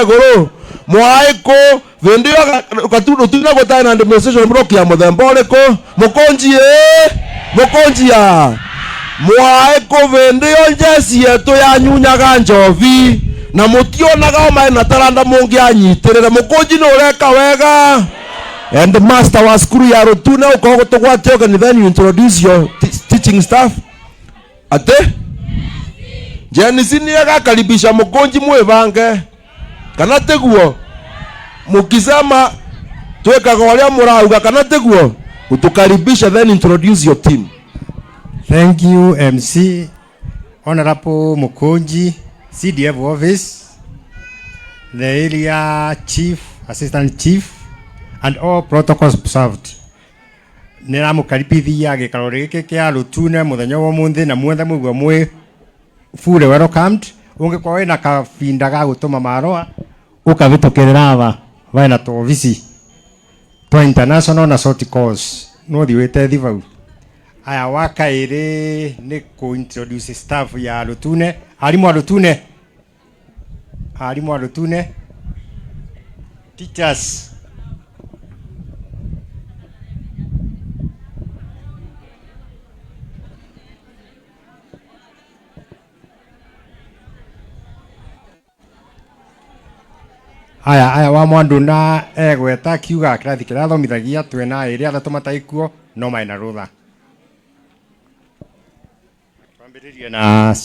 Iguru mwaiku vindi rutune gutari na administration block ya muthemba uriku mukunji mukunji ya mwaiku vindi yo njeci yetu yanyunyaga njovi na mutionaga o mai na taranda mungianyitirire mukunji ni ureka wega. And the master wa skuru ya Rutune ukorwo tugwate ogeni, then you introduce your teaching staff. Ate Jenisi ni agakaribisha mukunji mwibange kana tiguo mukisema twekaga uria murauga kana tiguo utukaribisha, then introduce your team. Thank you, MC. Honorable Mukunji, CDF office, the area chief, assistant chief, and all protocols observed. Nĩramũkaribithia gĩikaro gĩkĩ kĩa Rutune mũthenya wa ũmũthĩ na mwethe mũigua mwĩ fully welcomed. Ũngĩkorwo wĩna kabinda ga gũtũma marũa ũkavĩtũkĩrĩra ava vaena tũobici twa international na short course no thiĩ wĩtethi vau. Aya wa kaĩrĩ nĩ kũ introduce staff ya Rutune, arimũ a Rutune, arimũ a Rutune, teachers. Aya aya wa mwandu na egweta kiuga kĩrathi kĩrĩa athomithagia twĩna ĩrĩ athatũ mataikuo no maĩ na rũtha. Twambĩrĩrie na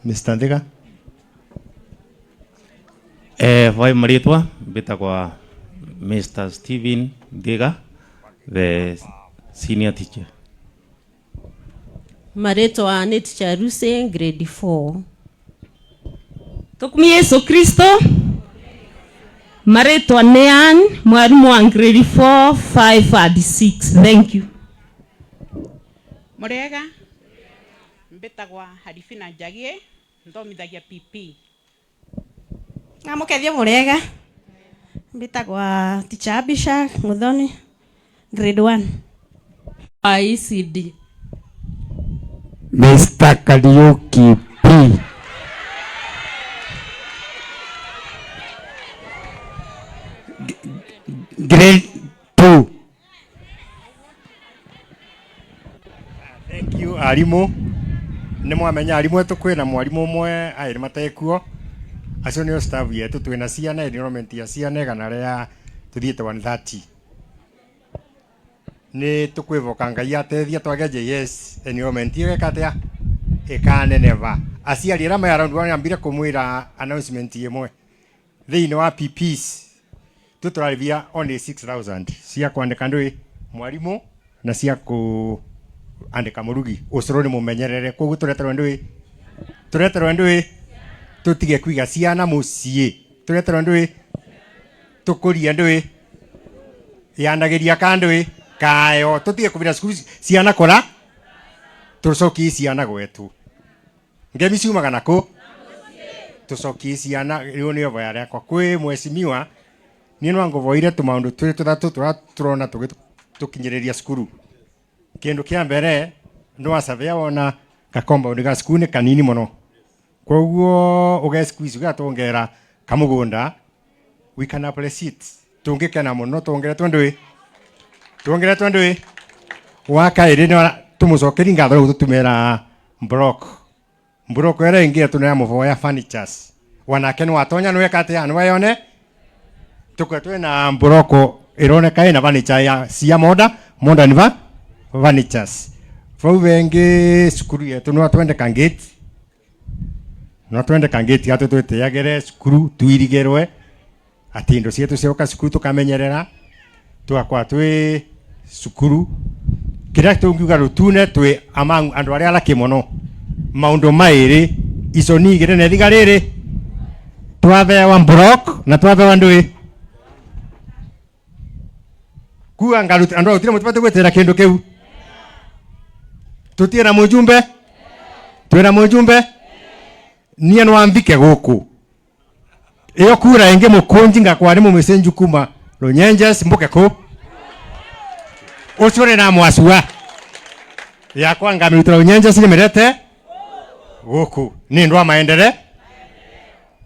Mr. Thiga. Vai maritwa mbitagwa Mr. Steven Thiga, the senior teacher. Marĩtwa nĩ teacher Lucy, grade 4. Tukumie Yesu Kristo. Marĩtwa nĩ Ann, mwarimu wa grade 4, 5 and 6. Thank you. Murega mbitagwa Harifina Njagie nthomithagia PP. Ngamukethia murega mbitagwa teacher Abisha Muthoni, grade 1. ICD. Mr. Kariuki P. Grade 2. Thank you arimũ. Nĩ mwamenya arimũ etu kwĩna mwarimũ ũmwe aĩrĩ matekuo acio nĩo staff yetu twĩna ciana enrollment ya ciana igana rĩa tũthiĩte 130. Nĩ tũkwĩvoka Ngai ateithia twage JS enrollment ĩyo ĩka atĩa ĩkaneneva. Aciari arĩa me around wanyambire kũmwĩra announcement ĩmwe thĩinĩ wa PPs tũtũrarĩbia only 6000 cia kwandĩka ndũĩ mwarimũ na cia kũandĩka mũrugi ũcũrũ nĩ mũmenyerere koguo tũreterwo ndũĩ tũreterwo ndũĩ tũtige kwiga ciana mũciĩ tũreterwo ndũĩ tũkũrie ndũĩ yanagĩria ka ndũĩ kayo tũtige kũbira cukuru ciana kũra tũcokie ciana gwetu ngemi ciumaga nakũ tũcokie ciana rĩu nĩ ihoya rĩakwa kwĩ mheshimiwa niĩ no ngũvoire tũmaũndũ twĩrĩ tũthatũ tũrĩa tũrona tũkinyĩrĩria cukuru. Kĩndũ kĩa mbere no survey wona ka compound ga cukuru nĩ kanini mũno koguo ũge squeeze ũgatwongera kamũgũnda we can appreciate tũngĩkena mũno tuongeretwo ndũĩ tuongeretwo ndũĩ wa kaĩrĩ nĩ tũmũcokerie ngatho rĩu tũtumĩra block block ĩrĩa ĩngĩ tũnĩramũvoya furnitures wanake nĩ watonya nĩweka atĩa nĩweyone tukwe twĩna mburoko ĩroneka ĩna furniture ya cia modern va furnitures vau vengi cukuru yetu no twendeka gate no twendeka gate gatũ twĩtĩagĩre cukuru tuirigĩrwe atĩ indo cietu cioka cukuru tũkamenyerera tũgakora twĩ cukuru kĩrĩa tũngiuga Rutune twĩ among andũ arĩa lucky mũno maũndũ maĩrĩ ico ni igĩrĩ na ithiga rĩrĩ twathewa block na twathewa ndũĩ kuga ngaru andũ a Rutune mũtibatiĩ gwĩtĩra kĩndũ kĩu tũtirĩ na mũjumbe twĩna mũjumbe niĩ no ambike gũkũ iyo kura ĩngĩ mũkũnji ngakwa nĩ mũmĩcenju kuma Runyenjes mbuke kũ ũcio nĩ na mwacua yakwa ngamĩrutĩra Runyenjes nĩmĩrete gũkũ nĩ ndwa maendere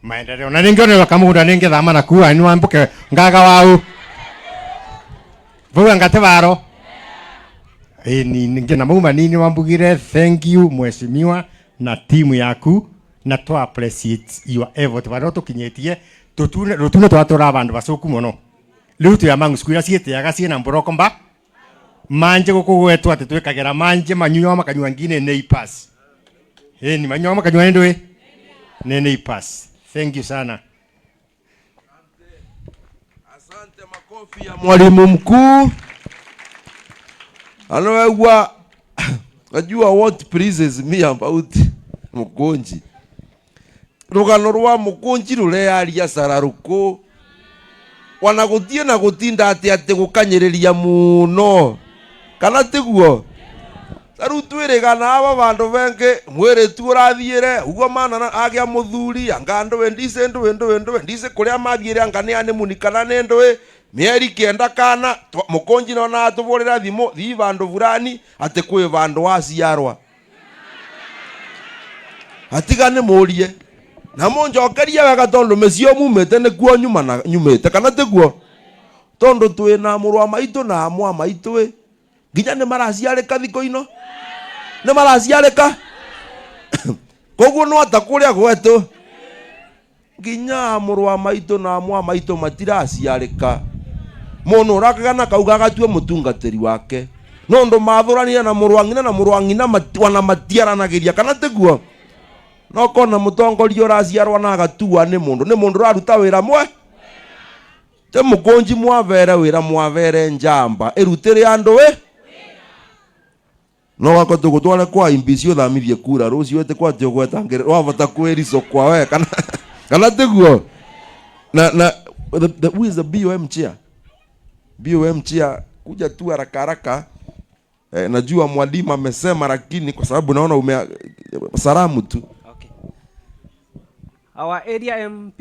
Maendeleo na ningionelwa kamugunda ningithama na kuwa niwambuke ngaga wau vuga ngate varo ni ngina mauma nini wambugire thank you mheshimiwa na timu yaku na to appreciate your effort varo tukinyetie tutune rutune twatura bandu bacuku muno riu twi amangu cukuru iria ciitiaga ciina mburoko mba manje gukugwetwo ati twikagira manje manyunywa makanyua ngine nei pass ni manyunywa makanyua ndui ni nei pass. Thank you sana. Asante, makofi ya mwalimu mkuu. Anawegwa najua what pleases me about Mukunji. Rugano rwa Mukunji rurearia sararuku. Wana gutie na gutinda ati ati gukanyiriria muno. Kana tiguo? Taru twirigana aba bandu benge mwiri tu urathiire uguo mana agia muthuri anga nduwe ndise nduwe nduwe nduwe ndise kuria mathiire anga ni ani muni kana ni nduwe mieri 9 kana Mukunji nona atuvurira thimu thi bandu fulani ati kwi bandu waciarwa atiga ni murie na munjokerie wega tondu micio mumite nikuo nyuma na nyumite kana tiguo tondu twina murwa maitu na mwa maitu nginya ni maraciarika thiko ino ni maraciarika koguo no ata kuria gwetu nginya murwa maitu na mwa maitu matiraciarika mundu urakagana kauga agatue mutungatiri wake nondu mathuranire na murwa ng'ina na murwa ng'ina wana matiaranagiria kana tiguo no kona mutongoria uraciarwa na agatua ni mundu uraruta wira mwe te Mukunji mwavere wira mwavere njamba irutire andu we no wako tugutware kwa imbisi uthamithie kura rucio ete kwa ti ugwetangire wavota kwirico kwa we kana kana tiguo na the who is the BOM chair? BOM chair kuja tu haraka haraka. Najua mwalimu amesema lakini kwa sababu naona ume salamu tu. Okay. Our area MP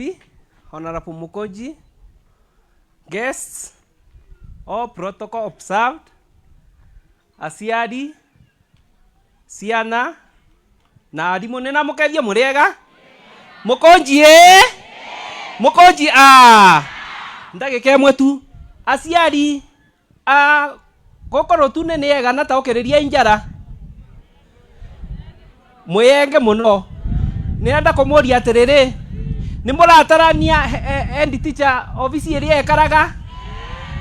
Honorable Mukunji, guests, all protocol observed, aciari, ciana na arimũ nĩ na mũkethio mũrĩega Mukunji ĩ Mukunji a ndagĩka ĩmwe tu aciari a gũkũ rũtune nĩ ega na taũkĩrĩria injara mwĩyenge mũno nĩrenda kũmũria atĩrĩrĩ nĩ mũratarania head teacher obici ĩrĩa ekaraga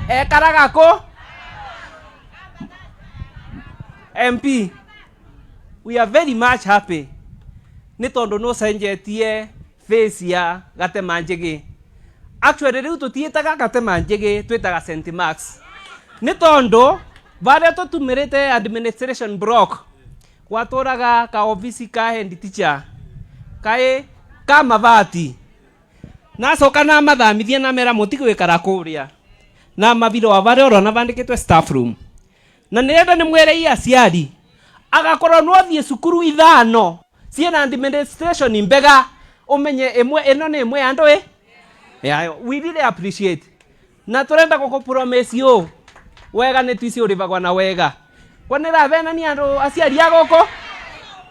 ekaraga kũ MP we are very much happy nĩ tondũ nĩ ũcenjetie face ya Gatema Njĩgĩ. Actually rĩu tũtiĩtaga Gatema Njĩgĩ twĩtaga St. Marks nĩ tondũ barĩa tũtumĩrĩte administration block gwatũraga ka office ka head teacher kaĩ ka mabati nacoka na mathamithia na mera mũtigwĩkara kũrĩa na mabiro wa barĩa ũrona bandĩkĩtwe staff room na nĩrenda nĩ mwĩrei aciari agakorwo no thiĩ cukuru 5 ciĩna administration mbega umenye ĩmwe ĩno nĩ ĩmwe ya andũ ĩ yeah, we really appreciate na turenda gũkũ you wega nĩ twici ũrĩvagwa na wega kwa nĩ ravenania andũ aciari a gũkũ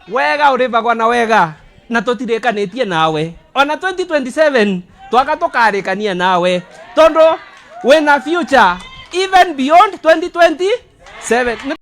wega ũrĩvagwa na wega na tũtirĩkanĩtie nawe ona 2027 twaka tũkarĩkania nawe tondũ wĩna future even beyond 2027.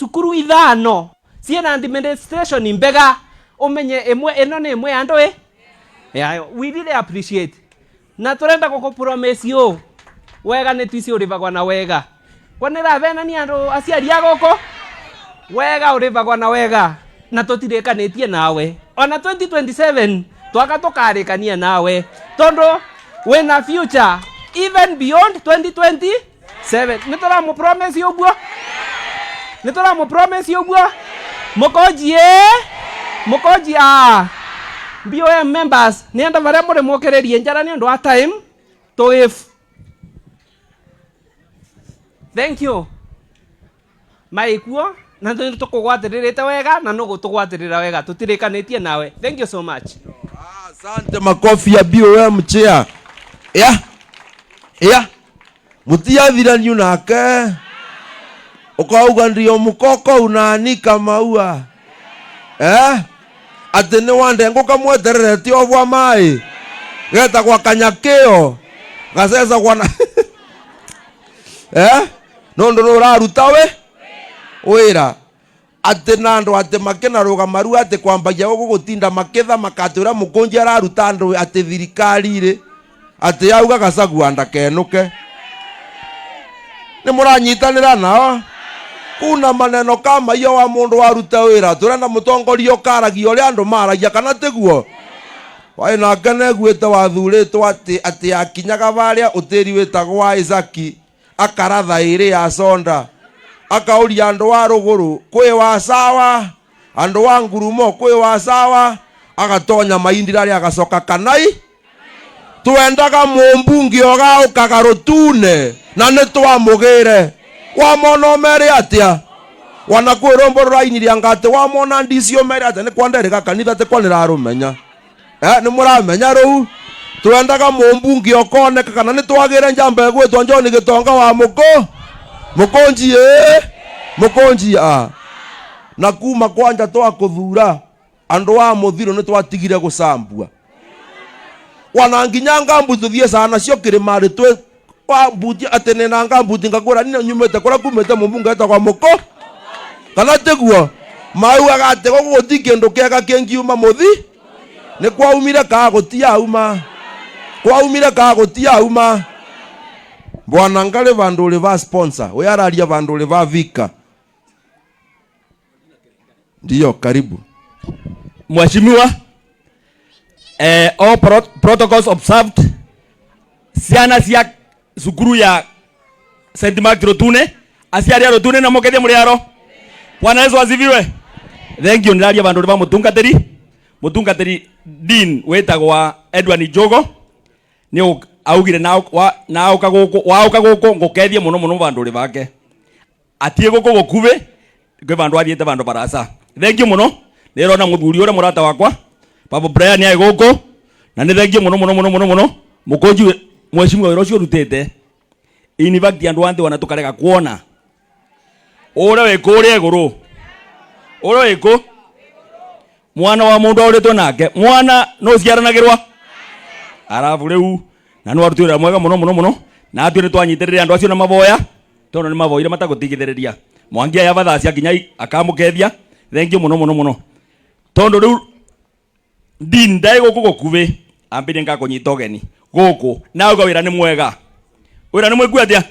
Cukuru 5 ciĩna administration mbega Umenye imwe ino ni imwe ya andu i yayo. We really appreciate na turenda guku promise you wega ni twisi urivagwa na wega kwa niravenania andu aciari a guku wega urivagwa na wega na tutirikanitie nawe ona 2027 twaka tukarikania nawe tondu wina future even beyond 2027. Ni turamu promise uguo, ni turamu promise uguo. Mukonji mukonji a BOM members ni enda varia muri mukiririe njara ni undu wa time to if thank you maikuo na nĩ tũkũgwatĩrĩrĩte wega na nũ gũtũgwatĩrĩra wega tũtirĩkanĩtie nawe. Thank you so much. Asante, makofi ya BOM chair. Ya ya mutiathiraniu nake ukauga ndio mukoko unaanika maua eh ati ni wandengu kamweterere obwa mai getagwa kanyakio gacecagwa na eh nundu nuraruta we wira ati na andu ati makinaruga maru ati kwambagia guku gutinda makitha makatura mukunji araruta andu ati thirikari ri ati yauga Gachagua ndakenuke. Ni muranyitanira nao kuna maneno kama iyo wa mundu waruta wira turenda mutongoria ukaragia uria andu maragia kana tiguo wae nake neguite wathuritwo ati ati akinyaga varia utiri witagwo wa Isaki akaratha iri ya sonda akauria andu wa ruguru kwi wa sawa andu wa ngurumo kwi wa sawa agatonya mahindi aria agacoka kanai twendaga mumbungi ogaukaga rutune na ni twamugire wamona mere atia wanakwirwo rurainiria ngati wamona ndicio mere atia ni kwanderega kanitha ti kwanirarumenya ni muramenya riu twendaga mumbungi okoneka kana ni twagire njamba egwitwo John Gitonga wa muko mukonji mukonji a na kuma kwanja twakuthura andu wa muthiro ni twatigire gucambua wana nginya ngambu tuthie sana cio kirimari twe wa mbuti ati ni na ngambuti ngakura ni nyumite kura kumite mumbunge etagwa muko kana tiguo maugaga ati guku guti kindu kiega kingiuma muthi ni kwaumire ka gutiauma kwaumire ka gutiauma. Bwana ngale vandu uli va sponsor we araria vandu uli va vika. Ndio, karibu Mheshimiwa. All protocols observed. Ciana cia cukuru ya St. Mark Rotune aciari a Rotune na mokethie muriaro. Bwana Yesu asifiwe. Thank you. Ndiraria vandu ba mutungatiri mutungatiri Dean wetagwa Edward Njogo ni augire na auka guku wauka guku ngukethie muno muno vandu bake atie guku gukubi kwi vandu athiete vandu barasa. Thank you muno. Nirona muthuri uria murata wakwa Papa Brian ai guku na ni thank you muno muno muno muno muno mukunji mheshimiwa wira ucio urutite. In fact andu anthe wana tukarega kuona uria wi kuria iguru uria wi ku mwana wa mundu auritwo nake mwana no ciaranagirwa arabu riu na no arutire mwega muno muno muno na atue ni twanyitirire andu acio na maboya tondu ni maboire matagutigithiriria Mwangi aya bathacia nginya akamukethia. Thank you muno muno muno tondu riu ndinda guku gukubi ambire ngakunyita ugeni guku na uga wira ni mwega wira ni mwiku atia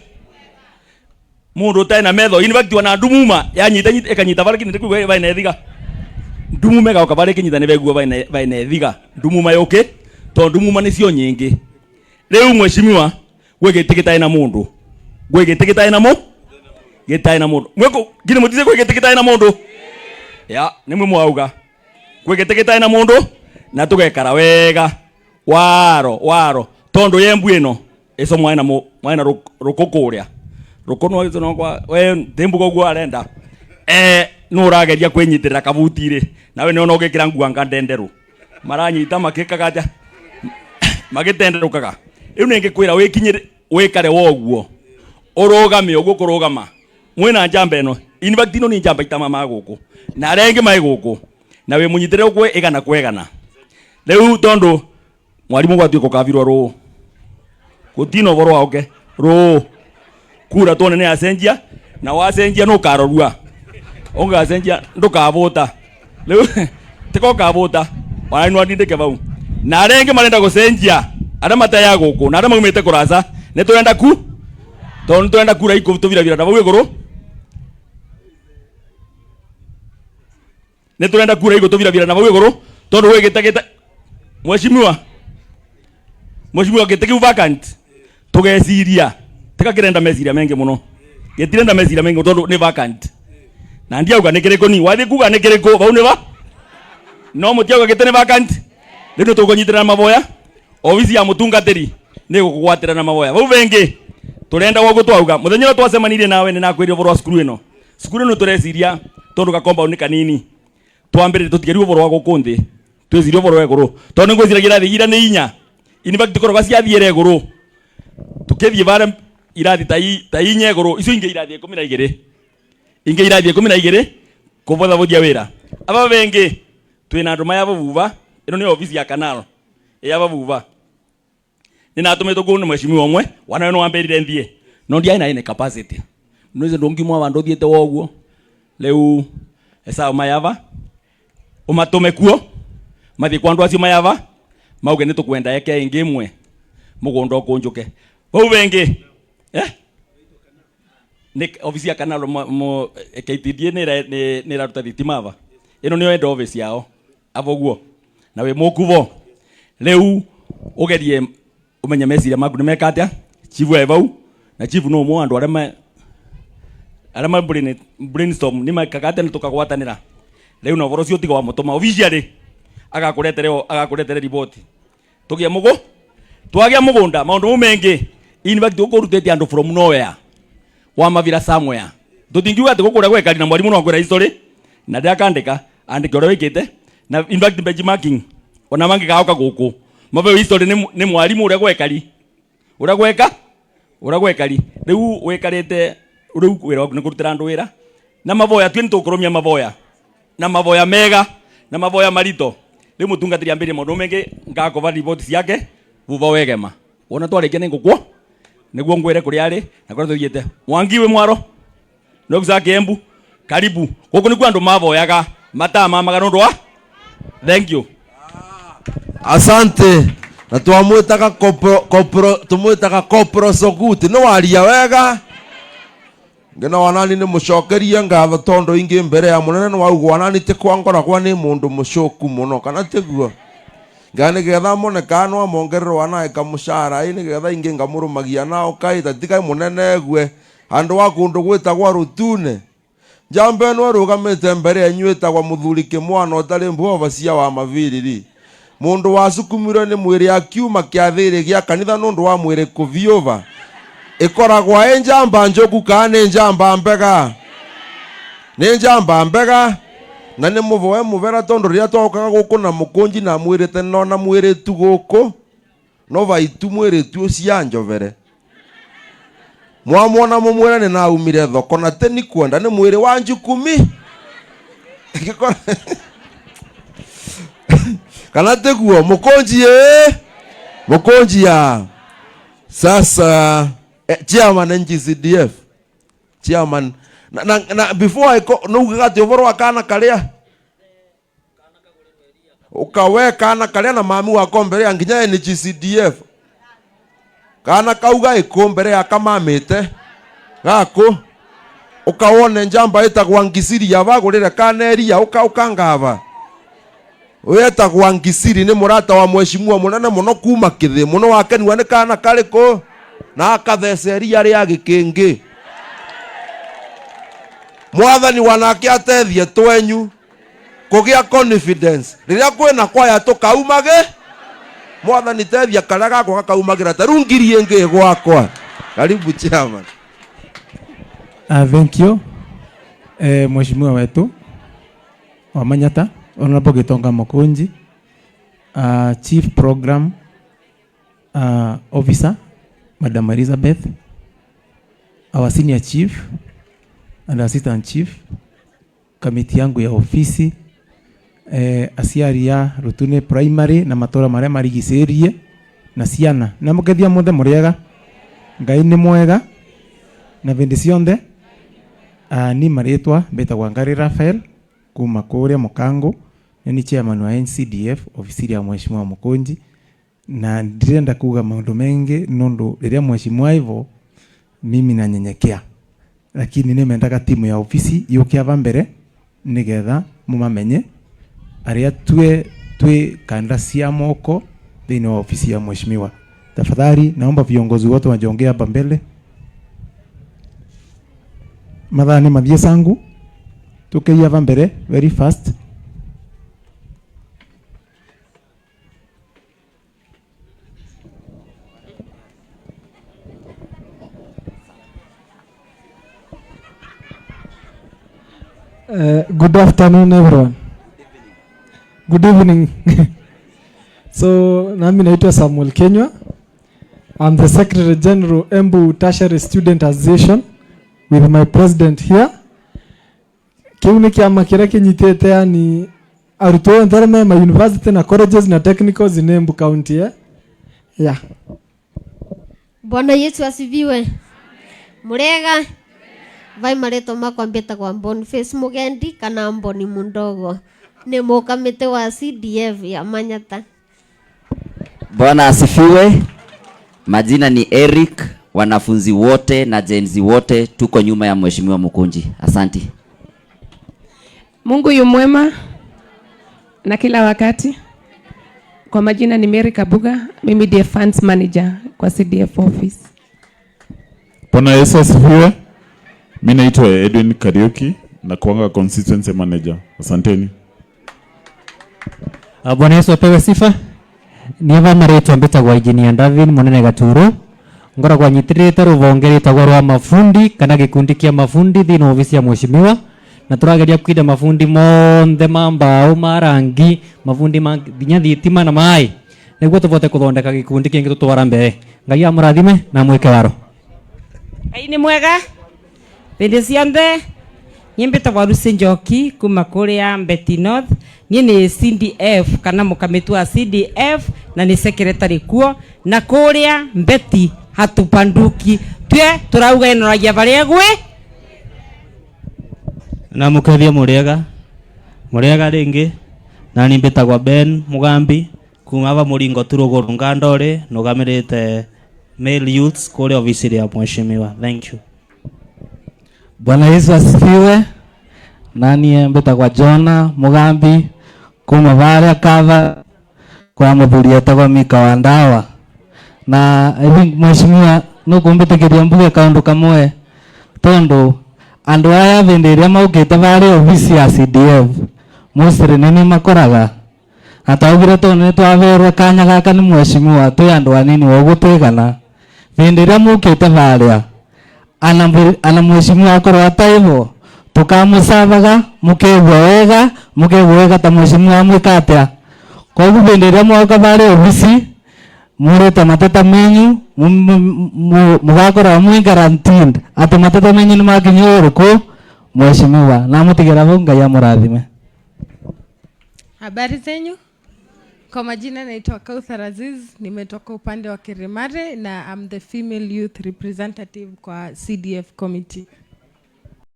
mundu utai na metho in fact wana ndumuma yanyita ikanyita bara kinite kuigua vaina ethiga ndumuma igauka bara ikinyita ni begua vaina ethiga ndumuma yuki tondu ndumuma nicio nyingi riu mheshimiwa gwi giti gitai na mundu gwi giti gitai na mu gitai na mundu mwiku ngine mutize gwi giti gitai na mundu ya ni mwe mwauga gwi giti gitai na mundu na tugekara wega waro waro tondu yembu ino ico mwana mwana rukukuria ruku no kwa we timbuga uguo arenda no urageria kwinyitirira kabuti ri nawe no ugikira nguanga ndenderu maranyita makikaga atia magitenderukaga riu ningikwira wikinyire wikare woguo urugame uguo kurugama mwina njamba ino in fact ino ni njamba itamama guku na aria angi mai guku na wi munyitire uguo igana kwegana riu tondu mwarimu gwatuika ukabirwa ruu gutina uvoro wauke ruu kura tuone ni acenjia na wacenjia nukarorua ungacenjia ndukavuta riu Tiko kabuta ona nwa ndindike vau. Na aria angi marenda gucenjia aria mateya guku na aria maumite kurasa ni turenda ku tondu turenda kura iku tuviravira na vau iguru ni turenda kura iku tuviravira na vau iguru tondu gwi gite mheshimiwa mheshimiwa gite kiu vacant tugeciria tikakirenda meciria mengi muno gitirenda meciria mengi tondu ni vacant na ndiauga ni kiriku ni wathi kuga ni kiriku vau ni va no mutiauga gite ni vacant riu ni tukunyitira na maboya ofisi ya mutungatiri ni gukugwatira na maboya vau vengi turenda woguo twauga muthenya uria twacemanirie nawe ni nakwirire uvoro wa cukuru ino cukuru ino tureciria tondu ka compound ni kanini twambirire tutigerie uvoro wa guku nthi twicirie uvoro wa iguru tondu ngwiciragia irathi ira ni inya in fact korwa ciathiire iguru tukithie bare irathi ta inya iguru icio ingi irathi 12 ingi irathi 12 kuvuthavuthia wira aba vengi twina andu maya vavuva ino ni ofisi ya canal ya vavuva ninatumitwo kuu ni mheshimiwa umwe wana no wambirire nthie no ndiai na ine capacity no ndungimwa vandu thiete woguo riu esau mayava umatume kuo mathie kwa andu acio mayava mauge ni tukwenda eke ingi imwe mugunda ukunjuke vau vengi ni ofisi ya canal mo KTDA ni iraruta thitima ava ino niyo head office yao avoguo na wi mukuvo riu ugerie umenye meciria maku ni meka atia chifu e vau na chifu no mwe andu aria ma brainstorm ni mekaga atia ni tukagwatanira riu na uvoro ucio tiga wa mutuma officially agakuretere report tugie mugu twagia mugunda maundu mau mengi in fact ukurutete andu from nowhere wa mavira somewhere tutingiuga ati gukuria gwekari na mwarimu no akwira history na ndiakandika andike uria wikite na in fact benchmarking ona mangigauka guku mabeo history ni mwarimu uria gwekari uria gweka uria gwekari riu wikarite riu wira waku ni kurutira andu wira na maboya twi nitukurumia maboya na maboya mega na maboya marito riu mutungatiri ambirie maundu mengi ngakova report ciake vuva wegema wona twarikia ni ngukwo niguo ngwire kuria ari na kuria tuthiite Mwangi wi mwaro no guca Kiembu karibu guku nikuo andu mavoyaga matamamaga nundu wa thank you. Asante. Na twamwitaga kopro kopro tumwitaga kopro soguti no waria wega ngena wanani ni mucokerie ngatho tondu ingi mbere ya munene no waugwo wanani ti kwangoragwa ni mundu mucoku muno kana tiguo ngani getha moneka no amongererwo wanae kamushara ini getha ingi ngamurumagia nao kaita tikai munene gwe andu wa kundu gwitagwa rutune njambe no rugamite mbere yanyu itagwa muthuri kimwana utari mbova cia wa maviriri mundu wacukumirwe ni mwiri akiuma kiathiri gia kanitha nundu wa mwiri kuviuva ikoragwa i njamba njoku kana ni njamba mbega ni njamba mbega na ni muvoe muvera tondu riria twokaga guku na mukunji na mwirite nona mwiritu guku no vaitu mwiritu ucio anjovere mwamwona mumwira ni naumire thoko na te ni kwenda ni mwiri wa njukumi kana tiguo mukunji mukunji ya sasa chairman NGCDF chairman na before I go no ugati uvoro wa kana karia ukawe kana karia na mami wako mbere ya nginya NGCDF kana kauga iko mbere ya kamamite gaku ukawone njamba itagwa ngisiri ya bagurire kana eria ukangava wetagwa ngisiri ni murata wa mheshimiwa munene muno kuma kithi muno wakenua ni kana kariku na akatheceria ria gikingi mwathani wanake atethie twenyu kugia confidence riria kwina kwaya tukaumage mwathani tethia karia gakwa gakaumagira ta riu ngiri ingi gwakwa. Karibu chairman. Thank you mheshimiwa wetu wa Manyata Honorable Gitonga Mukunji, Chief Program Officer Madam Elizabeth, our Senior Chief and Assistant Chief, kamiti yangu ya ofisi, aciari ya Rutune Primary na matora maria marigicirie na ciana na mukethia mothe muriega Ngai ni mwega na vindi cionthe. Ni maritwa mbitagwa Ngari Raphael kuma kuria Mukangu. Ni chairman wa NCDF ofisi ya mheshimiwa Mukunji, na ndirenda kuga maundu mengi nundu riria mheshimiwa ivo mimi nanyenyekea, lakini nimendaga timu ya ofisi yuke ava mbere nigetha mumamenye aria twe twi kanda cia moko thiini wa ofisi ya mheshimiwa. Tafadhali naomba viongozi wote wajongee hapa mbele. Mathani mathie sangu tukei hapa mbere very fast. Good afternoon everyone. Good evening. So nami naitwa Samuel Kenywa. I'm the Secretary General Embu Tertiary Student Association with my president here. Kiu ni kiama kiria kinyitite yani arutwo othe me ma university na colleges na technicals in Embu County, eh? Yeah. Bwana Yesu asifiwe. Murega vai maretwa makwa mbetagwa Boniface Mugendi kana Mboni Mundogo, ni mukamite wa CDF ya Manyata. Bwana asifiwe. Majina ni Eric, wanafunzi wote na Gen Z wote tuko nyuma ya Mheshimiwa Mukunji. Asanti. Mungu yu mwema na kila wakati. Kwa majina ni Mary Kabuga, mimi ndiye funds manager kwa CDF office. Bwana Yesu asifiwe. Mimi naitwa Edwin Kariuki na kuanga constituency manager. Asanteni. Bwana Yesu apewe sifa. Nieva maretwa mbetagwa Engineer Davin Munene Gaturu, ngoragwa nyitirite ruvonge ritagwa rwa mafundi kana gikundi kia mafundi thiini wa ofisi ya mheshimiwa, na turageria kwinda mafundi monthe ma mbao, ma rangi, mafundi ma nginya thitima na mai, niguo tuvote kuthondeka gikundi kingi tutwara mbere. Ngai amurathime na mwike waro. Ngai ni mwega hindi ciothe. Niĩ mbĩtagwo Lucy Njoki kuma kũrĩa Mbeti North. Niĩ nĩ CDF kana mũkamĩtu wa CDF na nĩ secretary kuo, na kũrĩa Mbeti hatupanduki twe tũrauga ĩnoragia barĩa gwĩ na mukethia muriega muriega ringi. Na ni mbitagwa Ben Mugambi kuma ava muringo turuguru ngandori nugamirite male youths kuria ofisi ya mheshimiwa. Thank you. Bwana Yesu asifiwe. Nani mbitagwa Jona Mugambi kuma varia kava kwa muthuri etagwo Mika wa Ndawa. Na I think mheshimiwa nukumbitikiria mbuge kaundu kamwe, tondu andu aya vindi iria maukite varia ofisi ya CDF mostly nini makoraga ataugire tondu nitwaverwe kanya gaka ni mheshimiwa twi andu anini woguo twigana. Vindi iria mukite varia ana mheshimiwa akorwo ataivo tukamucavaga mukegua wega, mukegua wega ta mheshimiwa amwika atia. Koguo vindi iria mwoka varia ofisi murete mateta menyu mugakorwo mwi guaranteed ati mateta menyu ni makinya uriku mheshimiwa, na mutigira vau. Ngai amurathime. Habari zenyu. Kwa majina naitwa Kauthar Aziz, nimetoka upande wa Kirimare na I'm the female youth representative kwa CDF committee.